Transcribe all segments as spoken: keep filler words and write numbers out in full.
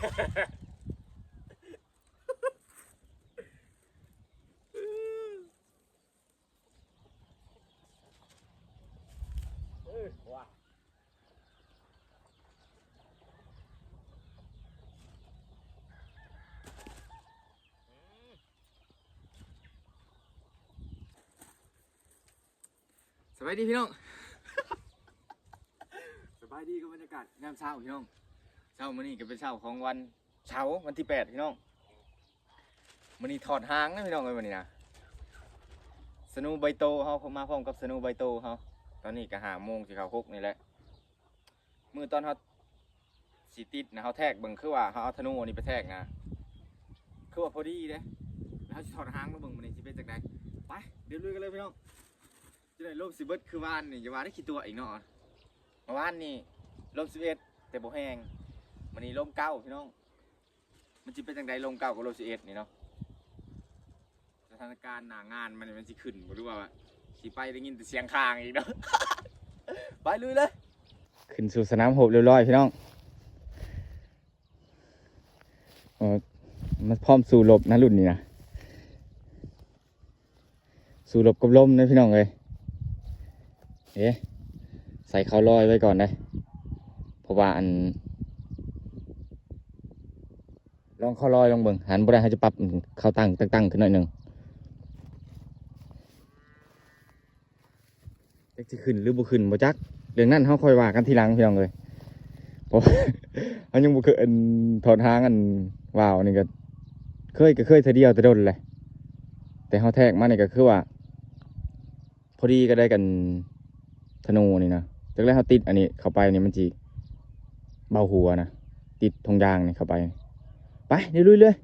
เออว่ะ สบายดีพี่น้อง สบายดีกับบรรยากาศยามเช้าพี่น้อง เช้ามื้อนี้ก็เป็นเช้าของวันเสาร์วันที่แปดพี่น้อง มื้อนี้ถอดหางนะพี่น้องเอ้ย มื้อนี้นะ สโนว์ไบโตเฮาเข้ามาพร้อมกับสโนว์ไบโตเฮา ตอนนี้ก็ห้าโมงสิเข้าหกนี่แหละ มื้อตอนเฮาสิติดนะ เฮาแทกเบิ่ง คือว่าเฮาเอาธนูอันนี้ไปแทกนะ คือว่าพอดีเด้ แล้วเฮาสิถอดหางมาเบิ่ง มื้อนี้สิเป็นจั่งใด ไป เดี๋ยวลุยกันเลยพี่น้อง จะได้ลมสิเบิดคือวานนี่ อย่าว่าได้ขี้ตัวอีกเนาะ เมื่อวานนี่ลมสิบเอ็ด แต่บ่แฮง มื้อนี้ลมเก้าพี่น้อง มันสิเป็นจั่งใดลมเก้ากับลมสิบเอ็ดนี่เนาะ สถานการณ์หน้างานมันนี่มันสิขึ้นบ่ หรือว่าสิไปได้ยินแต่เสียงคางอีกเนาะ ไปลุยเลย ขึ้นสู่สนามรบเรียบร้อยพี่น้อง เออ มันพร้อมสู้รบนะรุ่นนี้นะ สู้รบกับลมนะพี่น้องเอ้ย เอ๊ะ ใส่เข่าลอยไว้ก่อนนะ เพราะว่าอัน ลองเข่าลอยลองเบิ่ง หันบ่ได้ เฮาจะปรับเข่าตั้ง ตั้ง ตั้งขึ้นหน่อยหนึ่ง จักสิขึ้นหรือบ่ขึ้นบ่จัก เรื่องนั้นเฮาค่อยว่ากันทีหลังพี่น้องเอ้ย เพราะว่า เฮายังบ่เคย อัน ถอดหาง อัน ว่าวนี่ก็ เคยก็เคยเทื่อเดียวแต่โดนแหละ แต่เฮาแทกมานี่ก็คือว่า พอดีก็ได้กันธนูนี่นะ จักแล้วเฮาติดอันนี้เข้าไปนี่มันสิเบาหัวนะ ติดธงยางนี่เข้าไป ไป เดี๋ยวลุยเลย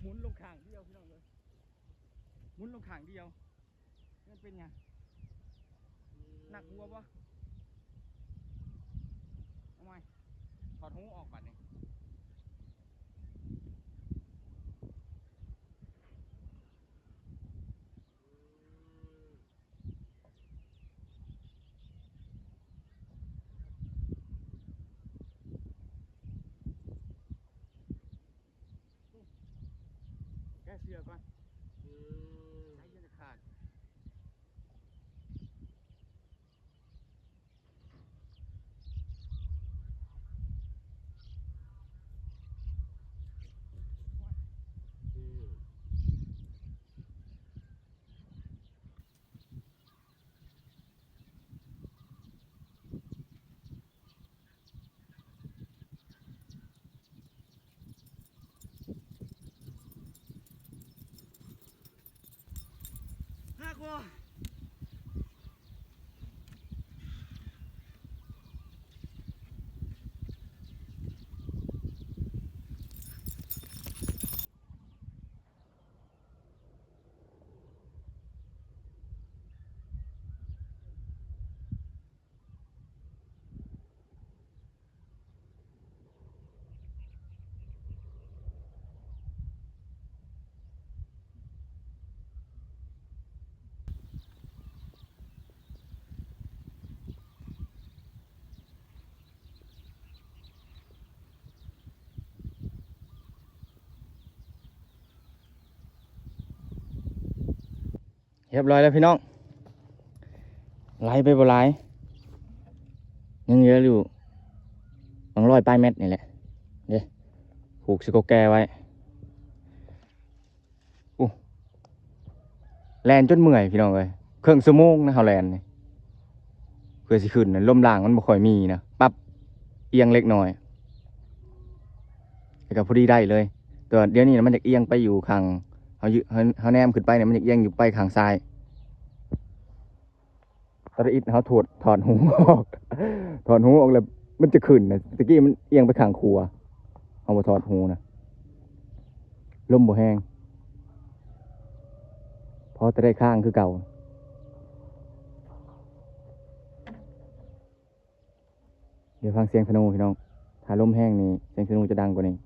หมุนลงข้างเดียวพี่น้องเอ้ย หมุนลงข้างเดียว มันเป็นหยัง หนักหัวบ่ เอาใหม่ ถอดหูออกบัดนี้ แก้เสือก่อน อืม ใช้เยอะขาด อืม ห้าคอ เรียบร้อยแล้วพี่น้อง ไหลไปบ่หลาย ยังเหลืออยู่ สองร้อยปลายเมตรนี่แหละ เด้ ผูกสะกกแก้ไว้ อู้ แล่นจนเมื่อยพี่น้องเอ้ย ครึ่งชั่วโมงนะเฮาแล่นนี่ เพื่อสิขึ้นนะ ลมล่างมันบ่ค่อยมีนะ ปรับเอียงเล็กน้อย แล้วก็พอดีได้เลย แต่ว่าเดี๋ยวนี้นะมันอยากเอียงไปอยู่ข้าง เฮายื- เฮา- เฮาแนมขึ้นไปเนี่ย มันอยากเอียงอยู่ไปข้างซ้าย ตอนอิดเฮาถอด- ถอดหูออก ถอดหูออกแล้วมันจะขึ้นนะ ตะกี้มันเอียงไปข้างขวา เฮาบ่ถอดหูนะ ลมบ่แฮง พอแต่ได้ข้างคือเก่า เดี๋ยวฟังเสียงธนูพี่น้อง ถ้าลมแฮงนี่ เสียงธนูจะดังกว่านี้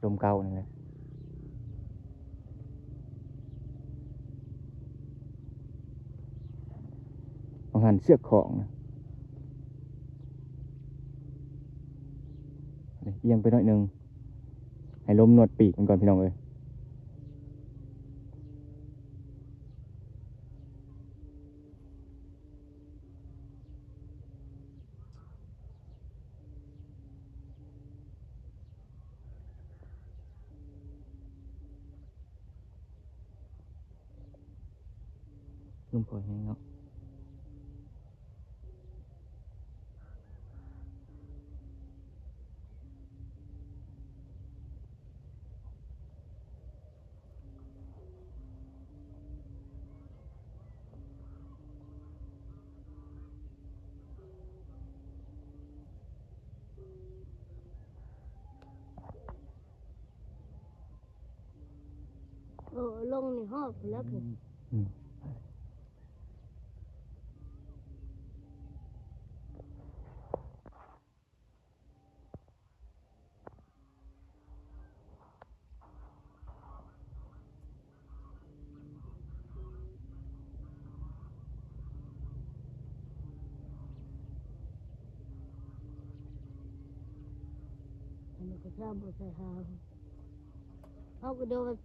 ลมเก่านั่นแหละ บางหันเสือกของนะ เอียงไปหน่อยหนึ่ง ให้ลมนวดปีกมันก่อนพี่น้องเอ้ย ลมปล่อยแฮงเนาะ เออ ลงนี่ฮอดพุ้นแล้วคือ อืม อันนี้ก็ชอบบ่ใส่หาง เฮาก็โดน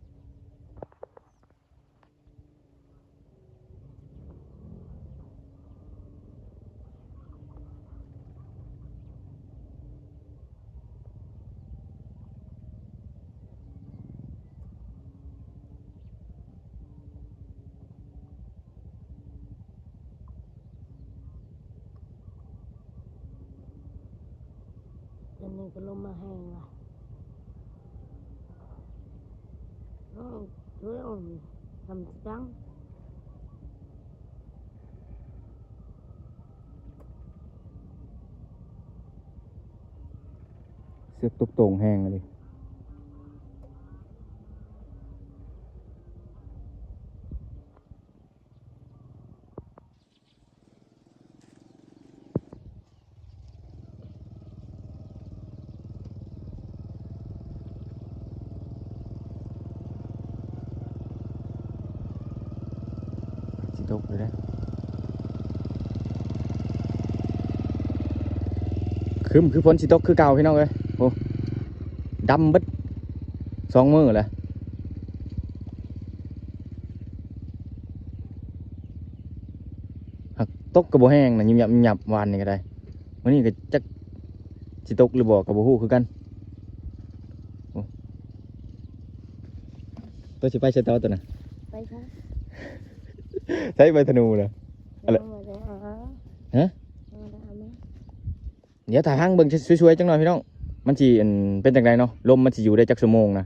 อันนี้ก็ลมมาแฮงว่ะ โอ้ ช่วยอ่อนทำจัง เสือกตกโต่งแฮงเลย สิตกเลยเด้อ ครึ้มคือฝนสิตกคือเก่าพี่น้องเอ้ย โอ้ ดำเบิด สองมื้อเลย หากตกก็บ่แฮงนะ ยิบยับยิบยับวานนี่ก็ได้ มื้อนี้ก็จักสิตกหรือบ่ก็บ่ฮู้คือกัน โอ้ ตัวสิไปใส่ต่อตัวน่ะ ไปค่ะ ใส่ใบธนูเลย อะไร เอามาเลยเอา ฮะ เอามาเลยเอามา เดี๋ยวถ่ายทางเบิ่งช่วยๆจังหน่อยพี่น้อง มันสิอันเป็นจังไดเนาะ ลมมันสิอยู่ได้จักชั่วโมงนะ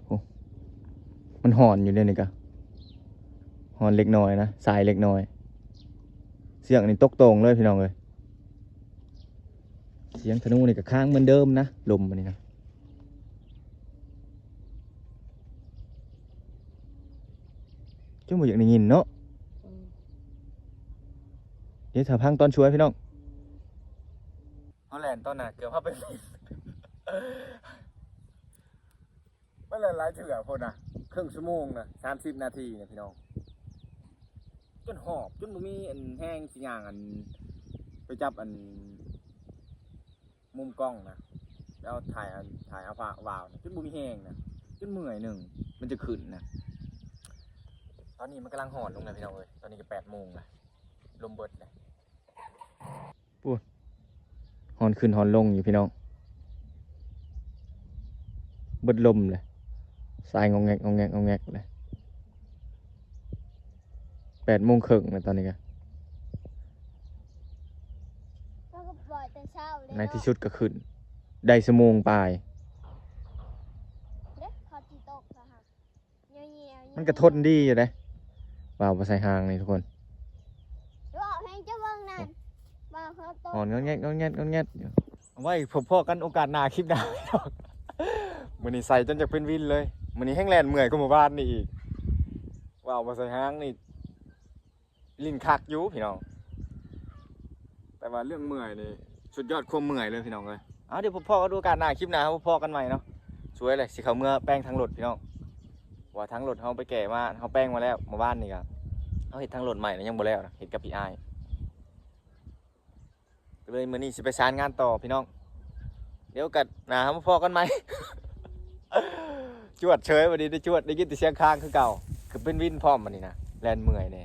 โอ้ มันฮ้อนอยู่เด้นี่กะ ฮ้อนเล็กน้อยนะ สายเล็กน้อย เสียงนี่ตกโต่งเลยพี่น้องเอ้ย เสียงธนูนี่ก็ค้างเหมือนเดิมนะ ลมอันนี้นะ จนบ่อยากได้ยินเนาะ อืม เดี๋ยวถ้าพังตอนช่วยพี่น้อง เฮาแล่นตอนน่ะเกือบเฮาไป มันแล่นหลายเทื่อโพดนะ ครึ่งชั่วโมงนะ สามสิบนาทีนะพี่น้อง จนหอบ จนบ่มีอันแฮงสิย่างอัน ไปจับอัน มุมกล้องนะ แล้วถ่ายอัน ถ่ายเอาฟ้าวนะ จนบ่มีแฮงนะ จนเมื่อยหนึ่ง มันจะขึ้นนะ ตอนนี้มันกำลังฮ้อนลงนะพี่น้องเอ้ย ตอนนี้ก็แปดโมงนะ ลมเบิดเลย ปู้น ฮ้อนขึ้นฮ้อนลงอยู่พี่น้อง เบิดลมเลย สายงองแงกงองแงกงองแงกเลย แปดโมงครึ่งแล้วตอนนี้ก็ เราก็ปล่อยแต่เช้าเลย ในที่สุดก็ขึ้น ได้ชั่วโมงปลาย เด้อเขาจีตกค่ะ เหี่ยวๆ มันก็ทนดีอยู่เด้ บ่าวบ่ใส่ฮางนี่ทุกคน ว่าแฮงจะเบิ่งนั่น ว่าเขาตก ฮ้อนงอนแงกงอนแงกงอนแงกอยู่ เอาไว้พบพ้อกันโอกาสหน้าคลิปหน้า มื้อนี้ใส่จนจะเป็นวินเลย มื้อนี้แฮงแล่นเมื่อยกว่าเมื่อวานนี่อีก ว่าบ่ใส่ฮางนี่ ลิ้นคักอยู่พี่น้อง แต่ว่าเรื่องเมื่อยนี่สุดยอดความเมื่อยเลยพี่น้องเอ้ย เอาเดี๋ยวพบพ้อกันโอกาสหน้าคลิปหน้าพบพ้อกันใหม่เนาะ สวยเลย สิเข้าเมือแปลงทางรถพี่น้อง ว่าทางรถเฮาไปแก้มา เฮาแปลงมาแล้วเมื่อวานนี่ก็ เฮาเฮ็ดทางรถใหม่นะยังบ่แล้วนะ เฮ็ดกับพี่อ้าย ก็เลยมื้อนี้สิไปสานงานต่อพี่น้อง เดี๋ยวกันหน้าเฮามาพ้อกันใหม่ จวดเฉย วันนี้ได้จวด ได้ยินแต่เสียงค้างคือเก่า คือเป็นวินพร้อมวันนี้นะ แล่นเมื่อยแน่